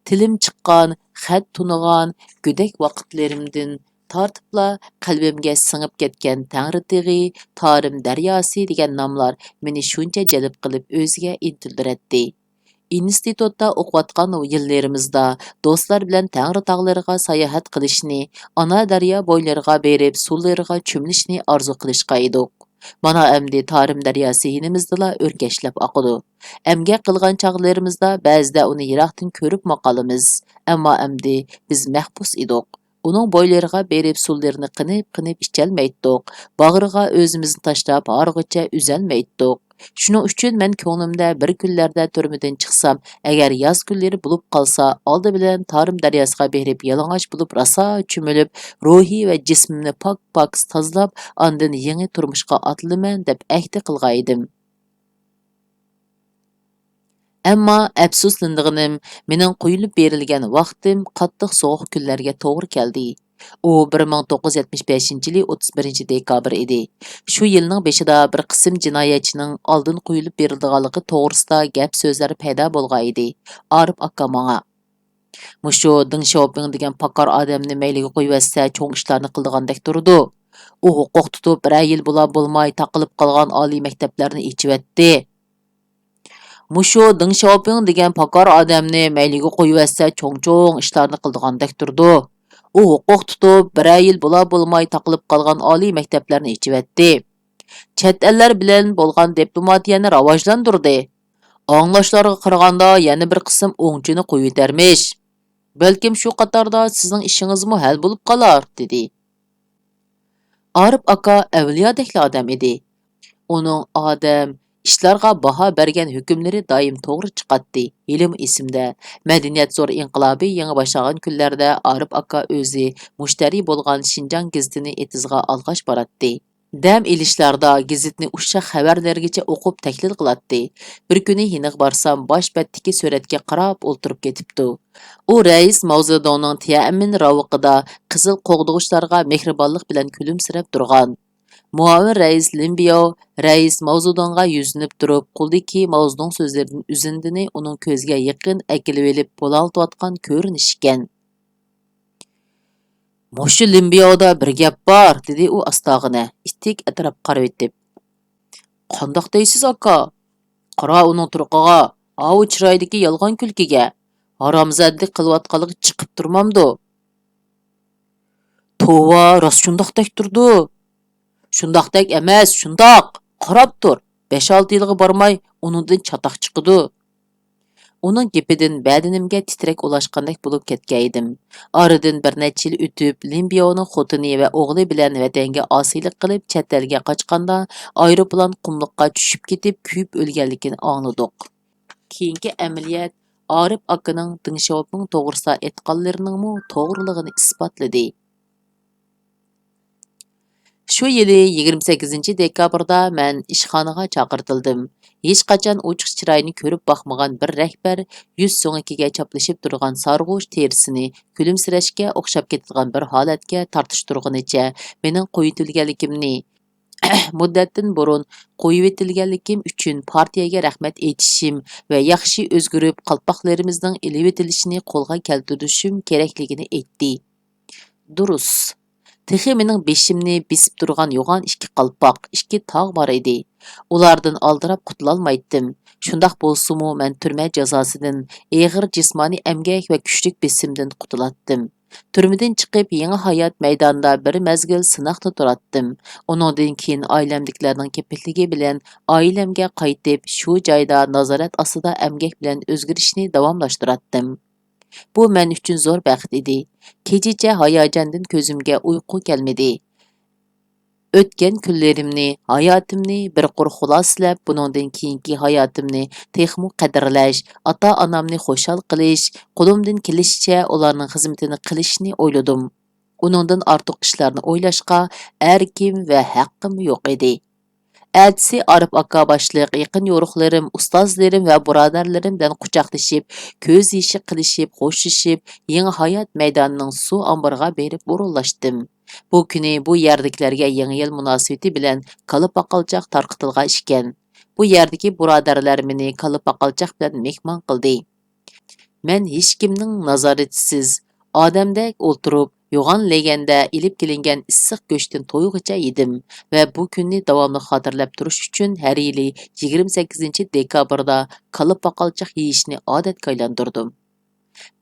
تىلىم چىققان، خەت تونۇغان گۆدەك ۋاقىتلىرىمدىن تارتىپلا قەلبىمگە سىڭىپ كەتكەن تەڭرىتېغى، تارىم دەرياسى دېگەن ناملار مېنى شۇنچە جەلپ قىلىپ ئۆزىگە ئىنتىلدۈرەتتى. ئىنستىتۇتتا ئوقۇۋاتقان يىللىرىمىزدا دوستلار بىلەن تەڭرىتاغلىرىغا ساياھەت قىلىشنى، ئانادەريا بويلىرىغا بېرىپ سۇلىرىغا چۆمۈلۈشنى ئارزۇ قىلىشقان ئىدۇق. مانا ئەمدى تارىم دەرياسى يېنىمىزدىلا ئۆركەشلەپ ئاقىدۇ. ئەمگەك قىلغان چاغلىرىمىزدا بەزىدە ئۇنى يىراقتىن كۆرۈپمۇ قالىمىز. ئەمما ئەمدى بىز مەھبۇس ئىدۇق. ئۇنىڭ بويلىرىغا بېرىپ سۇلىرىنى قېنىپ-قېنىپ ئىچەلمەيتتۇق. باغرىغا ئۆزىمىزنى تاشلاپ ھارغىچە ئۈزەلمەيتتۇق. شۇنىڭ ئۈچۈن مەن كۆڭلۈمدە بىر كۈنلەردە تۈرمىدىن چىقسام، ئەگەر ياز كۈنلىرى بولۇپ قالسا، ئالدى بىلەن تارىم دەرياسىغا بېرىپ يالىڭاچ بولۇپ راسا چۆمۈلۈپ، روھى ۋە جىسمىمنى پاك-پاكىز تازىلاپ، ئاندىن يېڭى تۇرمۇشقا ئاتلىنىمەن دەپ ئەھدە قىلغان ئىدىم. ئەمما ئەپسۇسلىنىدىغىنىم، مېنىڭ قويۇلۇپ بېرىلگەن ۋاقتىم قاتتىق سوغۇق كۈنلەرگە توغرا كەلدى. ئۇ بىر مىڭ توققۇز يۈز يەتمىش بەشىنچى يىلى ئوتتۇز بىرىنچى دېكابىر ئىدى. شۇ يىلنىڭ بېشىدا بىر قىسىم جىنايەتچىنىڭ ئالدىن قويۇلۇپ بېرىلىدىغانلىقى توغرىسىدا گەپ سۆزلەر پەيدا بولغانىدى. ئارىپ ئاكا ماڭا، مۇشۇ دېڭ شياۋپىڭ دېگەن پاكار ئادەمنى مەيلىگە قويۇۋەتسە، چوڭ ئىشلارنى قىلىدىغاندەك تۇرىدۇ. ئۇ ھوقۇق تۇتۇپ، بىرەر يىل بولا بولماي تاقىلىپ قالغان ئالىي مەكتەپلەرنى ئېچىۋەتتى. مۇشۇ دېڭ شياۋپىڭ دېگەن پاكار ئادەمنى مەيلىگە قويۇۋەتسە، چوڭ-چوڭ ئىشلارنى قىلىدىغاندەك تۇرىدۇ. ئۇ ھوقۇق تۇتۇپ، بىرەر يىل بولا بولماي تاقىلىپ قالغان ئالىي مەكتەپلەرنى ئېچىۋەتتى. چەت ئەللەر بىلەن بولغان دىپلوماتىيەنى راۋاجلاندۇردى. ئاڭلاشلارغا قارىغاندا، يەنە بىر قىسىم ئوڭچىنى قويۇۋېتەرمىش. بەلكىم شۇ قاتاردا سىزنىڭ ئىشىڭىزمۇ ھەل بولۇپ قالار، دېدى. ئارىپ ئاكا ئەۋلىيادەكلا ئادەم ئىدى. ئۇنىڭ ئادەم، ئىشلارغا باھا بەرگەن ھۆكۈملىرى دائىم توغرا چىقاتتى. ھېلىمۇ ئېسىمدە، مەدەنىيەت زور ئىنقىلابى يېڭى باشلانغان كۈنلەردە ئارىپ ئاكا ئۆزى مۇشتەرى بولغان شىنجاڭ گېزىتىنى ئېتىزغا ئالغاچ باراتتى. دەم ئېلىشلاردا گېزىتنى ئۇششاق خەۋەرلەرگىچە ئوقۇپ تەھلىل قىلاتتى. بىر كۈنى يېنىغا بارسام، باش بەتتىكى سۈرەتكە قاراپ ئولتۇرۇپ كېتىپتۇ. ئۇ رەئىس ماۋزېدۇڭنىڭ تيەنئەنمېن راۋىقىدا قىزىل قوغدىغۇچلارغا مېھرىبانلىق بىلەن كۈلۈمسىرەپ تۇرغان. مۇئاۋىن رەئىس لىن بياۋ رەئىس ماۋزېدۇڭغا يۈزلىنىپ تۇرۇپ، قولىدىكى ماۋزېدۇڭ سۆزلىرىدىن ئۈزۈندىنى ئۇنىڭ كۆزىگە يېقىن ئەكېلىۋېلىپ بۇلاڭلىتىۋاتقان كۆرۈنۈش ئىكەن. مۇشۇ لىن بياۋدا بىر گەپ بار، دېدى ئۇ ئاستاغىنە، ئىتتىك ئەتراپقا قارىۋېتىپ. قانداق دەيسىز، ئاكا؟ قارا ئۇنىڭ تۇرقىغا، ئاۋۇ چىرايىدىكى يالغان كۈلكىگە. ھارامزادىلىك قىلىۋاتقانلىقى چىقىپ تۇرمامدۇ؟ توۋا، راست شۇنداقتەك تۇرىدۇ. شۇنداقتەك ئەمەس، شۇنداق. قاراپ تۇر، بەش-ئالتە يىلغا بارماي ئۇنىڭدىن چاتاق چىقىدۇ. ئۇنىڭ گېپىدىن بەدىنىمگە تىترەك ئۇلاشقاندەك بولۇپ كەتكەنىدىم. ئارىدىن بىر نەچچە يىل ئۆتۈپ، لىن بياۋنىڭ خوتۇنى ۋە ئوغلى بىلەن ۋەتەنگە ئاسىيلىق قىلىپ، چەت ئەلگە قاچقاندا، ئايروپىلان قۇملۇققا چۈشۈپ كېتىپ، كۆيۈپ ئۆلگەنلىكىنى ئاڭلىدۇق. كېيىنكى ئەمەلىيەت ئارىپ ئاكىنىڭ دېڭ شياۋپىڭ توغرىسىدا ئېيتقانلىرىنىڭمۇ توغرىلىقىنى ئىسپاتلىدى. شۇ يىلى يىگىرمە سەككىزىنچى دېكابىردا مەن ئىشخانىغا چاقىرتىلدىم. ھېچقاچان ئوچۇق چىراينى كۆرۈپ باقمىغان بىر رەھبەر يۈز سۆڭىكىگە چاپلىشىپ تۇرغان سارغۇچ تېرىسىنى كۈلۈمسىرەشكە ئوخشاپ كېتىدىغان بىر ھالەتكە تارتىشتۇرغىنىچە مېنىڭ قويۇۋېتىلگەنلىكىمنى، مۇددەتتىن بۇرۇن قويۇۋېتىلگەنلىكىم ئۈچۈن پارتىيەگە رەھمەت ئېيتىشىم ۋە ياخشى ئۆزگىرىپ، قالپاقلىرىمىزنىڭ ئېلىۋېتىلىشىنى قولغا كەلتۈرۈشۈم كېرەكلىكىنى ئېيتتى. دۇرۇس. تېخى مېنىڭ بېشىمنى بېسىپ تۇرغان يوغان ئىككى قالپاق، ئىككى تاغ بار ئىدى. ئۇلاردىن ئالدىراپ قۇتۇلالمايتتىم. شۇنداق بولسىمۇ، مەن تۈرمە جازاسىدىن، ئېغىر جىسمانىي ئەمگەك ۋە كۈچلۈك بېسىمدىن قۇتۇلاتتىم. تۈرمىدىن چىقىپ، يېڭى ھايات مەيدانىدا بىر مەزگىل سىناقتا تۇراتتىم. ئۇنىڭدىن كېيىن ئائىلەمدىكىلەرنىڭ كېپىللىكى بىلەن ئائىلەمگە قايتىپ، شۇ جايدا نازارەت ئاستىدا ئەمگەك بىلەن ئۆزگىرىشنى داۋاملاشتۇراتتىم. بۇ مەن ئۈچۈن زور بەخت ئىدى. كېچىچە ھاياجاندىن كۆزۈمگە ئۇيقۇ كەلمىدى. ئۆتكەن كۈنلىرىمنى، ھاياتىمنى بىر قۇر خۇلاسىلەپ، بۇنىڭدىن كېيىنكى ھاياتىمنى تېخىمۇ قەدىرلەش، ئاتا-ئانامنى خۇشال قىلىش، قولۇمدىن كېلىشىچە ئۇلارنىڭ خىزمىتىنى قىلىشنى ئويلىدىم. ئۇنىڭدىن ئارتۇق ئىشلارنى ئويلاشقا ئەركىم ۋە ھەققىم يوق ئىدى. ئەتىسى ئارىپ ئاكا باشلىق يېقىن يورۇقلىرىم، ئۇستازلىرىم ۋە بۇرادەرلىرىم بىلەن قۇچاقلىشىپ، كۆز يېشى قىلىشىپ، خوشلىشىپ، يېڭى ھايات مەيدانىنىڭ سۇ ئامبىرىغا بېرىپ ئورۇنلاشتىم. بۇ كۈنى بۇ يەردىكىلەرگە يېڭى يىل مۇناسىۋىتى بىلەن كالا پاقالچاق تارقىتىلغان ئىكەن. بۇ يەردىكى بۇرادەرلەر مېنى كالا پاقالچاق بىلەن مېھمان قىلدى. مەن ھېچكىمنىڭ نازارىتىسىز، ئادەمدەك ئولتۇرۇپ، يوغان لېگەندە ئېلىپ كېلىنگەن ئىسسىق گۆشتىن تويغۇچە يېدىم ۋە بۇ كۈننى داۋاملىق خاتىرىلەپ تۇرۇش ئۈچۈن ھەر يىلى يىگىرمە سەككىزىنچى دېكابىردا كالا پاقالچاق يېيىشنى ئادەتكە ئايلاندۇردۇم.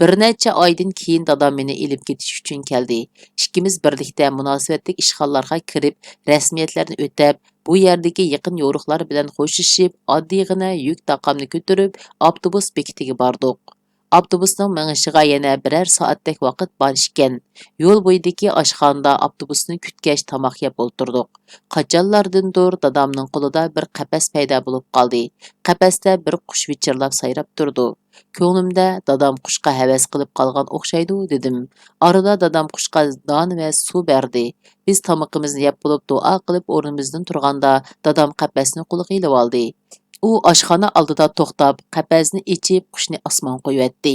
بىر نەچچە ئايدىن كېيىن دادام مېنى ئېلىپ كېتىش ئۈچۈن كەلدى. ئىككىمىز بىرلىكتە مۇناسىۋەتلىك ئىشخانىلارغا كىرىپ، رەسمىيەتلەرنى ئۆتەپ، بۇ يەردىكى يېقىن يورۇقلار بىلەن خوشلىشىپ، ئاددىيغىنە يۈك تاقامنى كۆتۈرۈپ، ئاپتوبۇس بېكىتىگە باردۇق. ئاپتوبۇسنىڭ مېڭىشىغا يەنە بىرەر سائەتتەك ۋاقىت بار ئىكەن. يول بويىدىكى ئاشخانىدا ئاپتوبۇسنى كۈتكەچ تاماق يەپ ئولتۇردۇق. قاچانلاردىندۇر دادامنىڭ قولىدا بىر قەپەس پەيدا بولۇپ قالدى. قەپەستە بىر قۇش ۋىچىرلاپ سايراپ تۇرىدۇ. كۆڭلۈمدە، «دادام قۇشقا ھەۋەس قىلىپ قالغان ئوخشايدۇ» دېدىم. ئارىدا دادام قۇشقا دانە ۋە سۇ بەردى. بىز تامىقىمىزنى يەپ بولۇپ، دۇئا قىلىپ ئورنىمىزدىن تۇرغاندا، دادام قەپەسنى قولىغا ئېلىۋالدى. ئۇ ئاشخانا ئالدىدا توختاپ، قەپەسنى ئېچىپ، قۇشنى ئاسمانغا قويۇۋەتتى.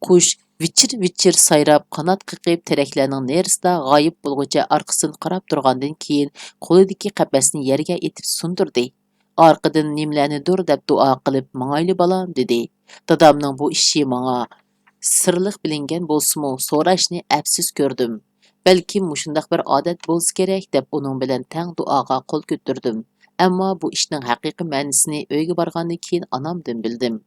قۇش ۋىچىر-ۋىچىر سايراپ، قانات قېقىپ، تېرەكلەرنىڭ نېرىسىدا غايىب بولغۇچە ئارقىسىدىن قاراپ تۇرغاندىن كېيىن، قولىدىكى قەپەسنى يەرگە ئېتىپ سۇندۇردى. ئارقىدىن، «نېمىلەرنىدۇر دەپ دۇئا قىلىپ ماڭايلى، بالام» دېدى. دادامنىڭ بۇ ئىشى ماڭا سىرلىق بىلىنگەن بولسىمۇ، سوراشنى ئەپسىز كۆردۈم. بەلكىم مۇشۇنداق بىر ئادەت بولسا كېرەك دەپ ئۇنىڭ بىلەن تەڭ دۇئاغا قول كۆتۈردۈم. ئەمما بۇ ئىشنىڭ ھەقىقىي مەنىسىنى ئۆيگە بارغاندىن كېيىن ئانامدىن بىلدىم.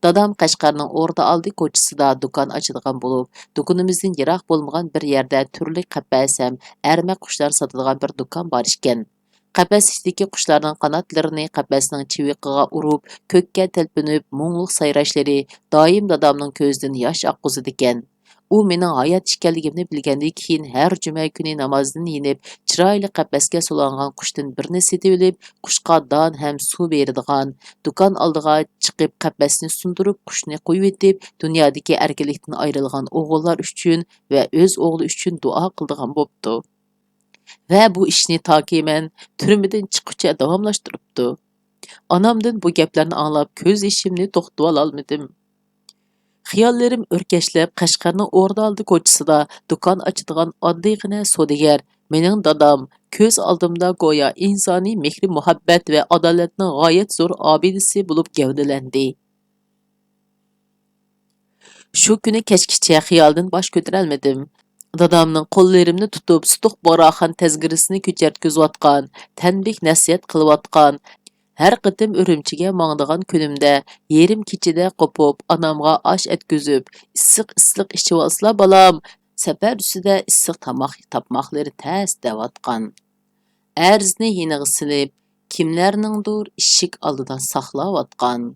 دادام قەشقەرنىڭ ئوردا ئالدى كوچىسىدا دۇكان ئاچىدىغان بولۇپ، دۇكىنىمىزدىن يىراق بولمىغان بىر يەردە تۈرلۈك قەپەس ھەم ئەرمەك قۇشلار ساتىدىغان بىر دۇكان بار ئىكەن. قەپەس ئىچىدىكى قۇشلارنىڭ قاناتلىرىنى قەپەسنىڭ چىۋىقىغا ئۇرۇپ، كۆككە تەلپۈنۈپ، مۇڭلۇق سايراشلىرى دائىم دادامنىڭ كۆزىدىن ياش ئاققۇزىدىكەن. ئۇ مېنىڭ ھايات ئىكەنلىكىمنى بىلگەندىن كېيىن، ھەر جۈمە كۈنى نامازدىن يېنىپ، چىرايلىق قەپەسكە سولانغان قۇشتىن بىرنى سېتىۋېلىپ، قۇشقا دان ھەم سۇ بېرىدىغان دۇكان ئالدىغا چىقىپ، قەپەسنى سۇندۇرۇپ، قۇشنى قويۇۋېتىپ، دۇنيادىكى ئەركىنلىكتىن ئايرىلغان ئوغۇللار ئۈچۈن ۋە ئۆز ئوغلى ئۈچۈن دۇئا قىلىدىغان بوپتۇ. ۋە بۇ ئىشنى تاكى مەن تۈرمىدىن چىققۇچە داۋاملاشتۇرۇپتۇ. ئانامدىن بۇ گەپلەرنى ئاڭلاپ، كۆز يېشىمنى توختىتىۋالالمىدىم. خىياللىرىم ئۆركەشلەپ، قەشقەرنىڭ ئوردا ئالدى كوچىسىدا دۇكان ئاچىدىغان ئاددىيغىنە سودىگەر، مېنىڭ دادام، كۆز ئالدىمدا گويا ئىنسانىي مېھرى-مۇھەببەت ۋە ئادالەتنىڭ غايەت زور ئابىدىسى بولۇپ گەۋدىلەندى. شۇ كۈنى كەچكىچە خىيالدىن باش كۆتۈرەلمىدىم. دادامنىڭ قوللىرىمنى تۇتۇپ، سۇتۇق بوراخان تەزگىرىسىنى كۆچۈرتكۈزۈۋاتقان، تەنبىھ-نەسىھەت قىلىۋاتقان، ھەر قېتىم ئۈرۈمچىگە ماڭىدىغان كۈنۈمدە يېرىم كېچىدە قوپۇپ، ئانامغا ئاش ئەتكۈزۈپ، «ئىسسىق-ئىسسىق ئىچىۋالسىلا، بالام، سەپەر ئۈستىدە ئىسسىق تاماق تاپماقلىرى تەس» دەۋاتقان. ئەرزنى يېنىغا سېلىپ، كىملەرنىڭدۇر ئىشىك ئالدىدا ساقلاۋاتقان،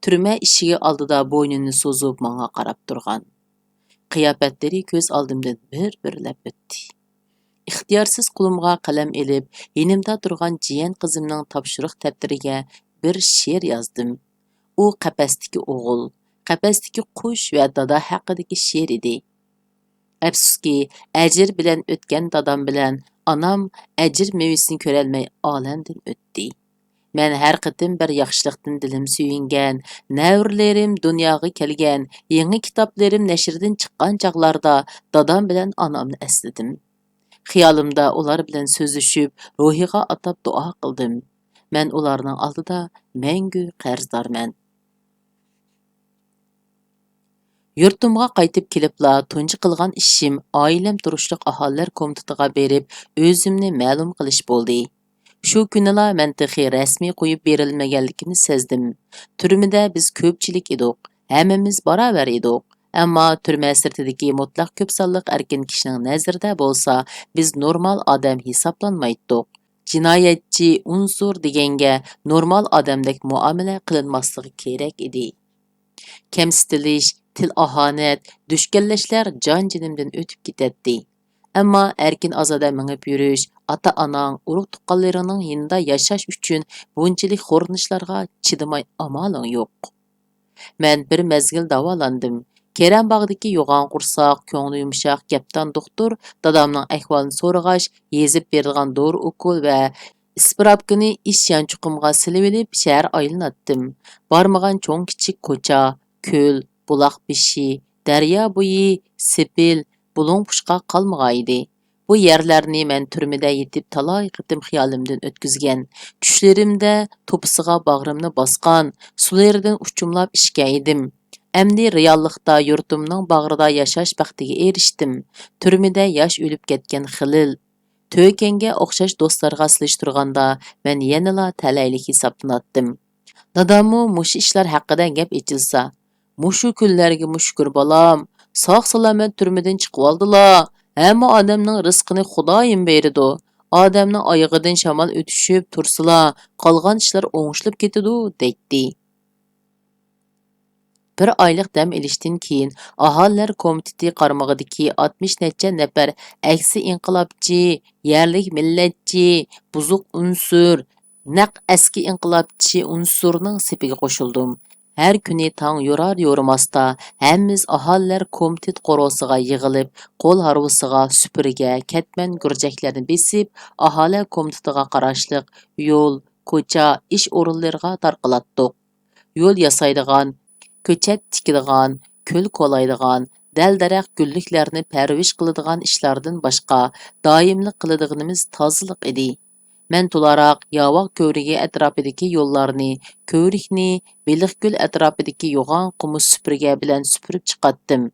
تۈرمە ئىشىكى ئالدىدا بوينىنى سوزۇپ ماڭا قاراپ تۇرغان قىياپەتلىرى كۆز ئالدىمدىن بىر-بىرلەپ ئۆتتى. ئىختىيارسىز قولۇمغا قەلەم ئېلىپ، يېنىمدا تۇرغان جىيەن قىزىمنىڭ تاپشۇرۇق دەپتىرىگە بىر شېئىر يازدىم. ئۇ قەپەستىكى ئوغۇل، قەپەستىكى قۇش ۋە دادا ھەققىدىكى شېئىر ئىدى. ئەپسۇسكى، ئەجىر بىلەن ئۆتكەن دادام بىلەن ئانام ئەجىر مېۋىسىنى كۆرەلمەي ئالەمدىن ئۆتتى. مەن ھەر قېتىم بىر ياخشىلىقتىن دىلىم سۆيۈنگەن، نەۋرىلىرىم دۇنياغا كەلگەن، يېڭى كىتابلىرىم نەشردىن چىققان چاغلاردا دادام بىلەن ئانامنى ئەسلىدىم. خىيالىمدا ئۇلار بىلەن سۆزلىشىپ، روھىغا ئاتاپ دۇئا قىلدىم. مەن ئۇلارنىڭ ئالدىدا مەڭگۈ قەرزدارمەن. يۇرتۇمغا قايتىپ كېلىپلا تۇنجى قىلغان ئىشىم ئائىلەم تۇرۇشلۇق ئاھالىلەر كومىتېتىغا بېرىپ، ئۆزۈمنى مەلۇم قىلىش بولدى. شۇ كۈنىلا مەن تېخى رەسمىي قويۇپ بېرىلمىگەنلىكىمنى سەزدىم. تۈرمىدە بىز كۆپچىلىك ئىدۇق، ھەممىمىز باراۋەر ئىدۇق. ئەمما تۈرمە سىرتىدىكى مۇتلەق كۆپ سانلىق ئەركىن كىشىنىڭ نەزىرىدە بولسا، بىز نورمال ئادەم ھېسابلانمايتتۇق. جىنايەتچى ئۇنسۇر دېگەنگە نورمال ئادەمدەك مۇئامىلە قىلىنماسلىقى كېرەك ئىدى. كەمسىتىلىش، تىل ئاھانەت، دۈشكەنلەشلەر جان-جېنىمدىن ئۆتۈپ كېتەتتى. ئەمما ئەركىن-ئازادە مېڭىپ يۈرۈش، ئاتا-ئاناڭ، ئۇرۇق-تۇغقانلىرىڭنىڭ يېنىدا ياشاش ئۈچۈن بۇنچىلىك خورلىنىشلارغا چىدىماي ئامالىڭ يوق. مەن بىر مەزگىل داۋالاندىم. كېرەمباغدىكى يوغان قورساق، كۆڭلى يۇمشاق، گەپدان دوختۇر دادامنىڭ ئەھۋالىنى سورىغاچ، يېزىپ بېرىلغان دورا-ئوكۇل ۋە ئىسپىراپكىنى ئىش يانچۇقۇمغا سېلىۋېلىپ، شەھەر ئايلىناتتىم. بارمىغان چوڭ-كىچىك كوچا، كۆل، بۇلاق بېشى، دەريا بويى، سېپىل، بۇلۇڭ-پۇچقاق قالمىغانىدى. بۇ يەرلەرنى مەن تۈرمىدە يېتىپ تالاي قېتىم خىيالىمدىن ئۆتكۈزگەن. چۈشلىرىمدە توپىسىغا باغرىمنى باسقان، سۇلىرىدىن ئۇچۇملاپ ئىچكەن ئىدىم. ئەمدى رېئاللىقتا يۇرتۇمنىڭ باغرىدا ياشاش بەختىگە ئېرىشتىم. تۈرمىدە ياش ئۆلۈپ كەتكەن خېلىل، تۆكەنگە ئوخشاش دوستلارغا سېلىشتۇرغاندا، مەن يەنىلا تەلەيلىك ھېسابلىناتتىم. داداممۇ مۇشۇ ئىشلار ھەققىدە گەپ ئېچىلسا، «مۇشۇ كۈنلەرگىمۇ شۈكۈر، بالام، ساق-سالامەت تۈرمىدىن چىقىۋالدىلا. ھەممە ئادەمنىڭ رىزقىنى خۇدايىم بېرىدۇ. ئادەمنىڭ ئايىغىدىن شامال ئۆتۈشۈپ تۇرسىلا، قالغان ئىشلار ئوڭشىلىپ كېتىدۇ» دەيتتى. بىر ئايلىق دەم ئېلىشتىن كېيىن، ئاھالىلەر كومىتېتى قارمىقىدىكى ئاتمىش نەچچە نەپەر ئەكسى ئىنقىلابچى، يەرلىك مىللەتچى، بۇزۇق ئۇنسۇر، نەق ئەسكى ئىنقىلابچى ئۇنسۇرنىڭ سېپىگە قوشۇلدۇم. ھەر كۈنى تاڭ يورار-يورىماستا، ھەممىمىز ئاھالىلەر كومىتېت قورۇسىغا يىغىلىپ، قول ھارۋىسىغا، سۈپۈرگە، كەتمەن، گۈرجەكلەرنى بېسىپ، ئاھالە كومىتېتىغا قاراشلىق يول، كوچا، ئىش ئورۇنلىرىغا تارقىلاتتۇق. يول ياسايدىغان، كۆچەت تىكىدىغان، كۆل كولايدىغان، دەل-دەرەخ، گۈللۈكلەرنى پەرۋىش قىلىدىغان ئىشلاردىن باشقا دائىملىق قىلىدىغىنىمىز تازىلىق ئىدى. مەن تولاراق ياۋاق كۆۋرۈكى ئەتراپىدىكى يوللارنى، كۆۋرۈكنى، بېلىقكۆل ئەتراپىدىكى يوغان قومۇش سۈپۈرگە بىلەن سۈپۈرۈپ چىقاتتىم.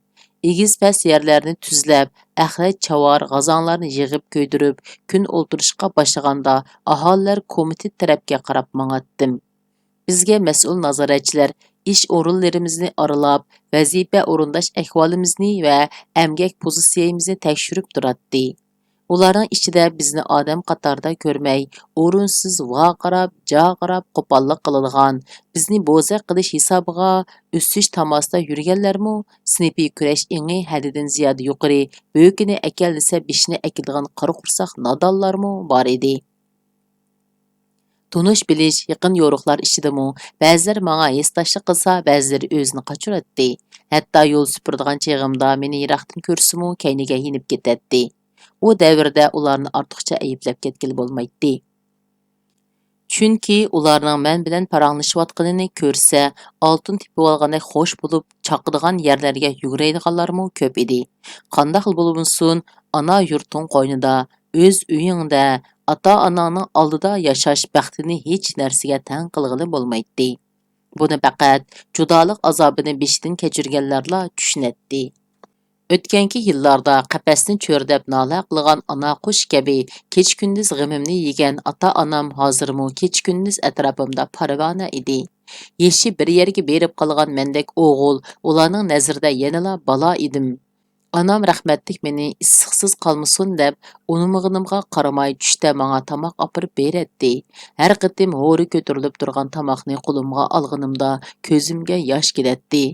ئېگىز-پەس يەرلەرنى تۈزلەپ، ئەخلەت، چاۋار، غازاڭلارنى يىغىپ كۆيدۈرۈپ، كۈن ئولتۇرۇشقا باشلىغاندا، ئاھالىلەر كومىتېت تەرەپكە قاراپ ماڭاتتىم. بىزگە مەسئۇل نازارەتچىلەر ئىش ئورۇنلىرىمىزنى ئارىلاپ، ۋەزىپە ئورۇنداش ئەھۋالىمىزنى ۋە ئەمگەك پوزىتسىيەمىزنى تەكشۈرۈپ تۇراتتى. ئۇلارنىڭ ئىچىدە بىزنى ئادەم قاتارىدا كۆرمەي، ئورۇنسىز ۋارقىراپ، جارقىراپ، قوپاللىق قىلىدىغان، بىزنى بوزەك قىلىش ھېسابىغا ئۆسۈش تاماسىدا يۈرگەنلەرمۇ، سىنىپىي كۈرەش ئېڭى ھەددىدىن زىيادە يۇقىرى، بۆكىنى ئەكەل دېسە بېشىنى ئەكېلىدىغان قارا قورساق نادانلارمۇ بار ئىدى. تونۇش-بىلىش، يېقىن يورۇقلار ئىچىدىمۇ بەزىلىرى ماڭا ھېسداشلىق قىلسا، بەزىلىرى ئۆزىنى قاچۇراتتى. ھەتتا يول سۈپۈرىدىغان چېغىمدا مېنى يىراقتىن كۆرسىمۇ، كەينىگە يېنىپ كېتەتتى. ئۇ دەۋردە ئۇلارنى ئارتۇقچە ئەيىبلەپ كەتكىلى بولمايتتى. چۈنكى ئۇلارنىڭ مەن بىلەن پاراڭلىشىۋاتقىنىنى كۆرسە، ئالتۇن تېپىۋالغاندەك خوش بولۇپ، چاقىدىغان يەرلەرگە يۈگۈرەيدىغانلارمۇ كۆپ ئىدى. قانداقلا بولمىسۇن، ئانا يۇرتۇڭ قوينىدا، ئۆز ئۆيۈڭدە، ئاتا-ئاناڭنىڭ ئالدىدا ياشاش بەختىنى ھېچ نەرسىگە تەڭ قىلغىلى بولمايتتى. بۇنى پەقەت جۇدالىق ئازابىنى بېشىدىن كەچۈرگەنلەرلا چۈشىنەتتى. ئۆتكەنكى يىللاردا قەپەسنى چۆرىدەپ نالە قىلغان ئانا قۇش كەبى كېچە-كۈندۈز غېمىمنى يېگەن ئاتا-ئانام ھازىرمۇ كېچە-كۈندۈز ئەتراپىمدا پەرۋانە ئىدى. يېشى بىر يەرگە بېرىپ قالغان مەندەك ئوغۇل ئۇلارنىڭ نەزىرىدە يەنىلا بالا ئىدىم. ئانام رەھمەتلىك مېنى ئىسسىقسىز قالمىسۇن دەپ، ئۇنىمىغىنىمغا قارىماي چۈشتە ماڭا تاماق ئاپىرىپ بېرەتتى. ھەر قېتىم ھورى كۆتۈرۈلۈپ تۇرغان تاماقنى قولۇمغا ئالغىنىمدا كۆزۈمگە ياش كېلەتتى.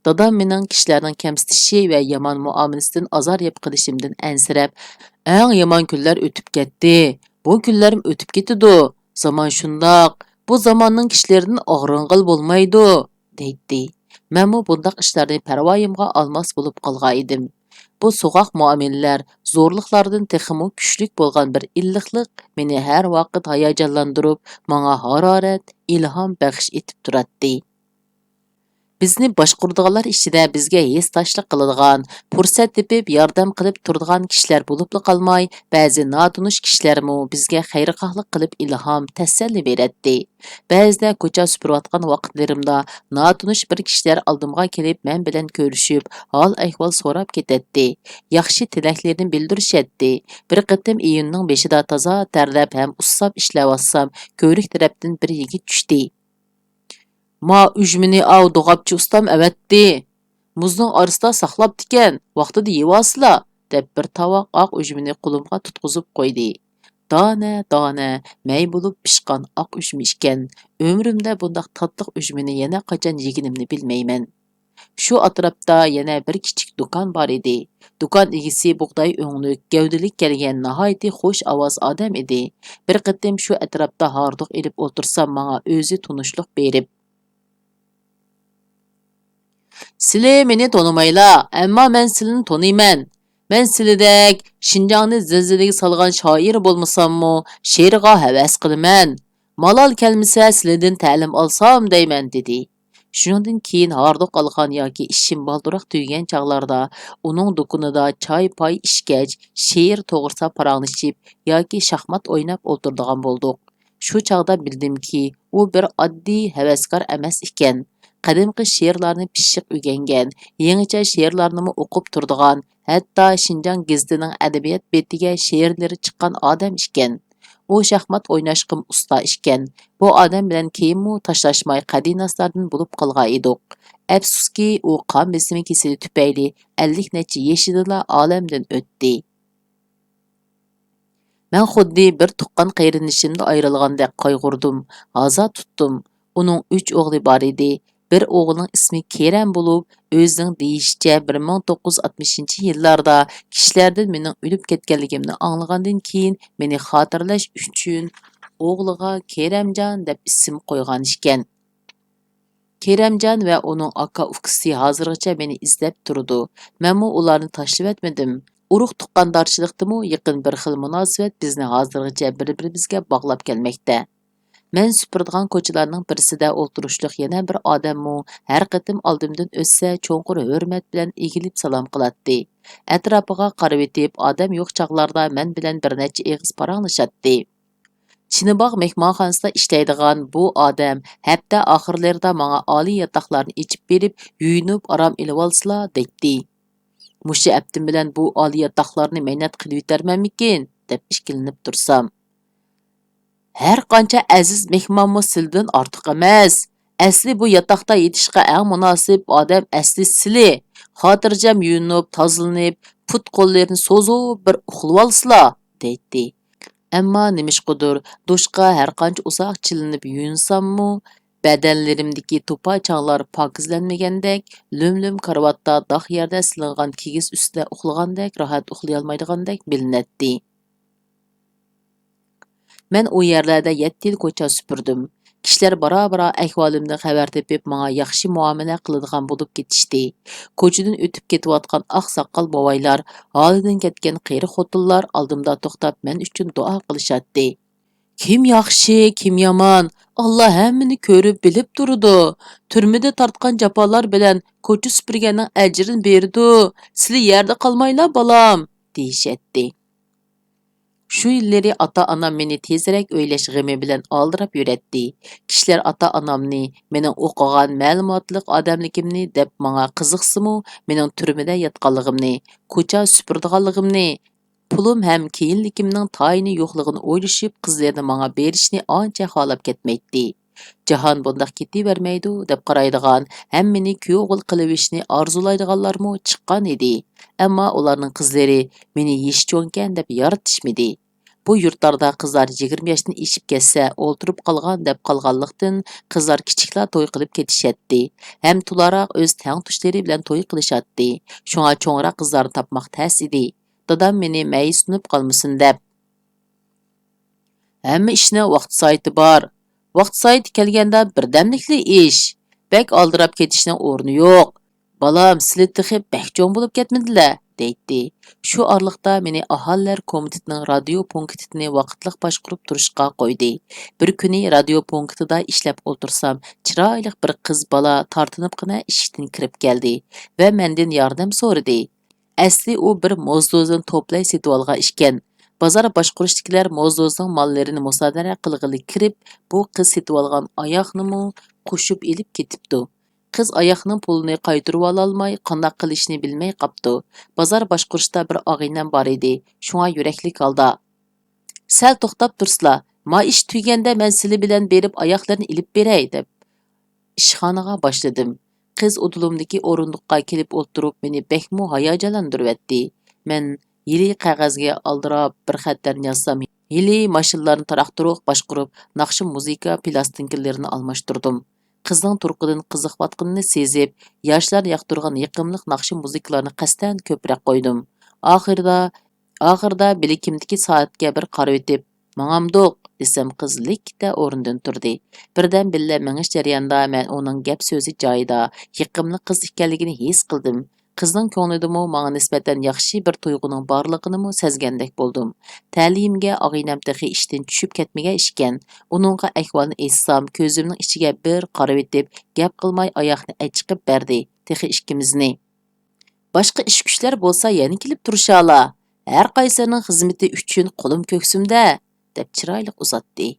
دادام مېنىڭ كىشىلەرنىڭ كەمسىتىشى ۋە يامان مۇئامىلىسىدىن ئازار يەپ قېلىشىمدىن ئەنسىرەپ، «ئەڭ يامان كۈنلەر ئۆتۈپ كەتتى. بۇ كۈنلەرمۇ ئۆتۈپ كېتىدۇ. زامان شۇنداق. بۇ زاماننىڭ كىشىلىرىدىن ئاغرىنغىلى بولمايدۇ» دەيتتى. مەنمۇ بۇنداق ئىشلارنى پەرۋايىمغا ئالماس بولۇپ قالغان ئىدىم. بۇ سوغۇق مۇئامىلىلەر، زورلۇقلاردىن تېخىمۇ كۈچلۈك بولغان بىر ئىللىقلىق مېنى ھەر ۋاقىت ھاياجانلاندۇرۇپ، ماڭا ھارارەت، ئىلھام بەخش ئېتىپ تۇراتتى. بىزنى باشقۇرىدىغانلار ئىچىدە بىزگە ھېسداشلىق قىلىدىغان، پۇرسەت تېپىپ ياردەم قىلىپ تۇرىدىغان كىشىلەر بولۇپلا قالماي، بەزى ناتونۇش كىشىلەرمۇ بىزگە خەيرخاھلىق قىلىپ ئىلھام، تەسەللى بېرەتتى. بەزىدە كوچا سۈپۈرۈۋاتقان ۋاقىتلىرىمدا ناتونۇش بىر كىشىلەر ئالدىمغا كېلىپ، مەن بىلەن كۆرۈشۈپ، ھال-ئەھۋال سوراپ كېتەتتى. ياخشى تىلەكلىرىنى بىلدۈرۈشەتتى. بىر قېتىم ئىيۇننىڭ بېشىدا تازا تەرلەپ ھەم ئۇسساپ ئىشلەۋاتسام، كۆۋرۈك تەرەپتىن بىر يىگىت چۈشتى. «ما ئۈجمىنى ئاۋۇ دوغاپچى ئۇستام ئەۋەتتى. مۇزنىڭ ئارىسىدا ساقلاپتىكەن، ۋاقتىدا يېۋالسىلا» دەپ، بىر تاۋاق ئاق ئۈجمىنى قولۇمغا تۇتقۇزۇپ قويدى. دانە-دانە مەي بولۇپ پىشقان ئاق ئۈجمە ئىكەن. ئۆمرۈمدە بۇنداق تاتلىق ئۈجمىنى يەنە قاچان يېگىنىمنى بىلمەيمەن. شۇ ئەتراپتا يەنە بىر كىچىك دۇكان بار ئىدى. دۇكان ئىگىسى بۇغداي ئۆڭلۈك، گەۋدىلىك كەلگەن، ناھايىتى خۇش ئاۋاز ئادەم ئىدى. بىر قېتىم شۇ ئەتراپتا ھاردۇق ئېلىپ ئولتۇرسام، ماڭا ئۆزى تونۇشلۇق بېرىپ، «سىلى مېنى تونۇمايلا، ئەمما مەن سىلىنى تونۇيمەن. مەن سىلىدەك شىنجاڭنى زىلزىلىگە سالغان شائىر بولمىساممۇ، شېئىرغا ھەۋەس قىلىمەن. مالال كەلمىسە، سىلىدىن تەلىم ئالسام دەيمەن» دېدى. شۇنىڭدىن كېيىن ھاردۇق ئالغان ياكى ئىشىم بالدۇرراق تۈگىگەن چاغلاردا ئۇنىڭ دۇكىنىدا چاي-پاي ئىچكەچ، شېئىر توغرىسىدا پاراڭلىشىپ ياكى شاھمات ئويناپ ئولتۇرىدىغان بولدۇق. شۇ چاغدا بىلدىمكى، ئۇ بىر ئاددىي ھەۋەسكار ئەمەس ئىكەن. قەدىمكى شېئىرلارنى پىششىق ئۆگەنگەن، يېڭىچە شېئىرلارنىمۇ ئوقۇپ تۇرىدىغان، ھەتتا شىنجاڭ گېزىتىنىڭ ئەدەبىيات بېتىگە شېئىرلىرى چىققان ئادەم ئىكەن. ئۇ شاھمات ئويناشقىمۇ ئۇستا ئىكەن. بۇ ئادەم بىلەن كېيىنمۇ تاشلاشماي قەدىناسلاردىن بولۇپ قالغان ئىدۇق. ئەپسۇسكى، ئۇ قان بېسىمى كېسىلى تۈپەيلى ئەللىك نەچچە يېشىدىلا ئالەمدىن ئۆتتى. مەن خۇددى بىر تۇغقان قېرىندىشىمدىن ئايرىلغاندەك قايغۇردۇم، ھازا تۇتتۇم. ئۇنىڭ ئۈچ ئوغلى بار ئىدى. بىر ئوغلىنىڭ ئىسمى كېرەم بولۇپ، ئۆزىنىڭ دېيىشىچە، بىر مىڭ توققۇز يۈز ئاتمىشىنچى يىللاردا كىشىلەردىن مېنىڭ ئۆلۈپ كەتكەنلىكىمنى ئاڭلىغاندىن كېيىن، مېنى خاتىرىلەش ئۈچۈن ئوغلىغا كېرەمجان دەپ ئىسىم قويغان ئىكەن. كېرەمجان ۋە ئۇنىڭ ئاكا-ئۇكىسى ھازىرغىچە مېنى ئىزدەپ تۇرىدۇ. مەنمۇ ئۇلارنى تاشلىۋەتمىدىم. ئۇرۇق-تۇغقاندارچىلىقتىمۇ يېقىن بىر خىل مۇناسىۋەت بىزنى ھازىرغىچە بىر-بىرىمىزگە باغلاپ كەلمەكتە. مەن سۈپۈرىدىغان كوچىلارنىڭ بىرسىدە ئولتۇرۇشلۇق يەنە بىر ئادەممۇ ھەر قېتىم ئالدىمدىن ئۆتسە، چوڭقۇر ھۆرمەت بىلەن ئېگىلىپ سالام قىلاتتى. ئەتراپىغا قارىۋېتىپ، ئادەم يوق چاغلاردا مەن بىلەن بىر نەچچە ئېغىز پاراڭلىشاتتى. چىنىباغ مېھمانخانىسىدا ئىشلەيدىغان بۇ ئادەم ھەپتە ئاخىرلىرىدا ماڭا ئالىي ياتاقلارنى ئېچىپ بېرىپ، يۇيۇنۇپ ئارام ئېلىۋالسىلا، دەيتتى. مۇشۇ ھەپتىم بىلەن بۇ ئالىي ياتاقلارنى مەينەت قىلىۋېتەرمەنمىكىن، دەپ ئىككىلىنىپ تۇرسام. ھەر قانچە ئەزىز مېھمانمۇ سىلىدىن ئارتۇق ئەمەس. ئەسلى بۇ ياتاقتا يېتىشقا ئەڭ مۇناسىپ ئادەم ئەسلى سىلى. خاتىرجەم يۇيۇنۇپ، تازىلىنىپ، پۇت قوللىرىنى سوزۇپ بىر ئۇخلىۋالسىلا، دەيتتى. ئەمما نېمىشقىدۇر، دۇشقا ھەر قانچە ئۇزاق چىلىنىپ يۇيۇنساممۇ، بەدەنلىرىمدىكى توپا چاڭلار پاكىزلەنمىگەندەك، لۆم-لۆم كارىۋاتتا داغ يەردە سېلىنغان كىگىز ئۈستىدە ئۇخلىغاندەك راھەت ئۇخلىيالمايدىغاندەك بىلىنەتتى. مەن ئۇ يەرلەردە يەتتە يىل كوچا سۈپۈردۈم. كىشىلەر بارا-بارا ئەھۋالىمدىن خەۋەر تېپىپ، ماڭا ياخشى مۇئامىلە قىلىدىغان بولۇپ كېتىشتى. كوچىدىن ئۆتۈپ كېتىۋاتقان ئاقساقال بوۋايلار، ھالىدىن كەتكەن قېرى خوتۇنلار ئالدىمدا توختاپ، مەن ئۈچۈن دۇئا قىلىشاتتى. «كىم ياخشى، كىم يامان، ئاللا ھەممىنى كۆرۈپ، بىلىپ تۇرىدۇ. تۈرمىدە تارتقان جاپالار بىلەن كوچا سۈپۈرگەننىڭ ئەجرىنى بېرىدۇ. سىلى يەردە قالمايلا، بالام!» دېيىشەتتى. شۇ يىللىرى ئاتا-ئانام مېنى تېزرەك ئۆيلەش غېمى بىلەن ئالدىراپ يۈرەتتى. كىشىلەر ئاتا-ئانامنى، مېنىڭ ئوقۇغان، مەلۇماتلىق ئادەملىكىمنى دەپ ماڭا قىزىقسىمۇ، مېنىڭ تۈرمىدە ياتقانلىقىمنى، كوچا سۈپۈرىدىغانلىقىمنى، پۇلۇم ھەم كېيىنلىكىمنىڭ تايىنى يوقلۇقىنى ئويلىشىپ، قىزلىرىنى ماڭا بېرىشنى ئانچە خالاپ كەتمەيتتى. جاھان بۇنداق كېتىۋەرمەيدۇ دەپ قارايدىغان، ھەممىنى كۈيئوغۇل قىلىۋېلىشنى ئارزۇلايدىغانلارمۇ چىققان ئىدى. ئەمما ئۇلارنىڭ قىزلىرى مېنى يېشى چوڭكەن دەپ يارىتىشمىدى. بۇ يۇرتلاردا قىزلار يىگىرمە ياشتىن ئېشىپ كەتسە، ئولتۇرۇپ قالغان دەپ قالغانلىقتىن، قىزلار كىچىكلا توي قىلىپ كېتىشەتتى ھەم تولاراق ئۆز تەڭتۇشلىرى بىلەن توي قىلىشاتتى. شۇڭا چوڭراق قىزلارنى تاپماق تەس ئىدى. دادام مېنى مەيۈسلىنىپ قالمىسۇن دەپ. «ھەممە ئىشنىڭ ۋاقتى سائىتى بار. ۋاقتى سائىتى كەلگەندە بىردەملىكلا ئىش. بەك ئالدىراپ كېتىشنىڭ ئورنى يوق. بالام، سىلى تېخى بەك چوڭ بولۇپ كەتمىدىلە» دەيتتى. شۇ ئارىلىقتا مېنى ئاھالىلەر كومىتېتىنىڭ رادىيو پونكىتىنى ۋاقىتلىق باشقۇرۇپ تۇرۇشقا قويدى. بىر كۈنى رادىيو پونكىتىدا ئىشلەپ ئولتۇرسام، چىرايلىق بىر قىز بالا تارتىنىپقىنە ئىشىكتىن كىرىپ كەلدى ۋە مەندىن ياردەم سورىدى. ئەسلى ئۇ بىر موزدوزنى توپلاي سېتىۋالغان ئىكەن. بازار باشقۇرۇشتىكىلەر موزدوزنىڭ ماللىرىنى مۇسادىرە قىلغىلى كىرىپ، بۇ قىز سېتىۋالغان ئاياغنىمۇ قوشۇپ ئېلىپ كېتىپتۇ. قىز ئاياغنىڭ پۇلىنى قايتۇرۇۋالالماي، قانداق قىلىشنى بىلمەي قاپتۇ. بازار باشقۇرۇشتا بىر ئاغىنەم بار ئىدى، شۇڭا يۈرەكلىك ھالدا، «سەل توختاپ تۇرسىلا، ما ئىش تۈگىگەندە مەن سىلى بىلەن بېرىپ ئاياغلىرىنى ئېلىپ بېرەي» دەپ، ئىشخانىغا باشلىدىم. قىز ئۇدۇلۇمدىكى ئورۇندۇققا كېلىپ ئولتۇرۇپ، مېنى بەكمۇ ھاياجانلاندۇرۇۋەتتى. مەن ھېلى قەغەزگە ئالدىراپ بىر خەتلەرنى يازسام، ھېلى ماشىنىلارنى تاراق-تۇرۇق باشقۇرۇپ، ناخشا مۇزىكا پىلاستىنكىلىرىنى ئالماشتۇردۇم. قىزنىڭ تۇرقىدىن قىزىقىۋاتقىنىنى سېزىپ، ياشلار ياقتۇرغان يېقىملىق ناخشا مۇزىكىلارنى قەستەن كۆپرەك قويدۇم. ئاخىرىدا، ئاخىرىدا بىلىكىمدىكى سائەتكە بىر قارىۋېتىپ، «ماڭامدۇق؟» دېسەم، قىز لىككىدە ئورنىدىن تۇردى. بىردەم بىللە مېڭىش جەريانىدا مەن ئۇنىڭ گەپ سۆزى جايىدا، يېقىملىق قىز ئىكەنلىكىنى ھېس قىلدىم. قىزنىڭ كۆڭلىدىمۇ ماڭا نىسبەتەن ياخشى بىر تۇيغۇنىڭ بارلىقىنىمۇ سەزگەندەك بولدۇم. تەلىيىمگە ئاغىنەم تېخى ئىشتىن چۈشۈپ كەتمىگەن ئىكەن. ئۇنىڭغا ئەھۋالنى ئېيتسام، كۆزۈمنىڭ ئىچىگە بىر قارىۋېتىپ، گەپ قىلماي ئاياغنى ئەچىقىپ بەردى، تېخى ئىككىمىزنى. «باشقا ئىش-كۈچلەر بولسا يەنە كېلىپ تۇرۇشالا. ھەر قايسىلىرىنىڭ خىزمىتى ئۈچۈن قولۇم كۆكسۈمدە» دەپ چىرايلىق ئۇزاتتى.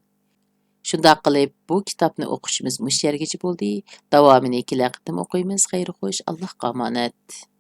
شۇنداق قىلىپ، بۇ كىتابنى ئوقۇشىمىز مۇشۇ يەرگىچە بولدى. داۋامىنى كېلەر قېتىم ئوقۇيمىز. خەير خوش، ئاللاھقا ئامانەت.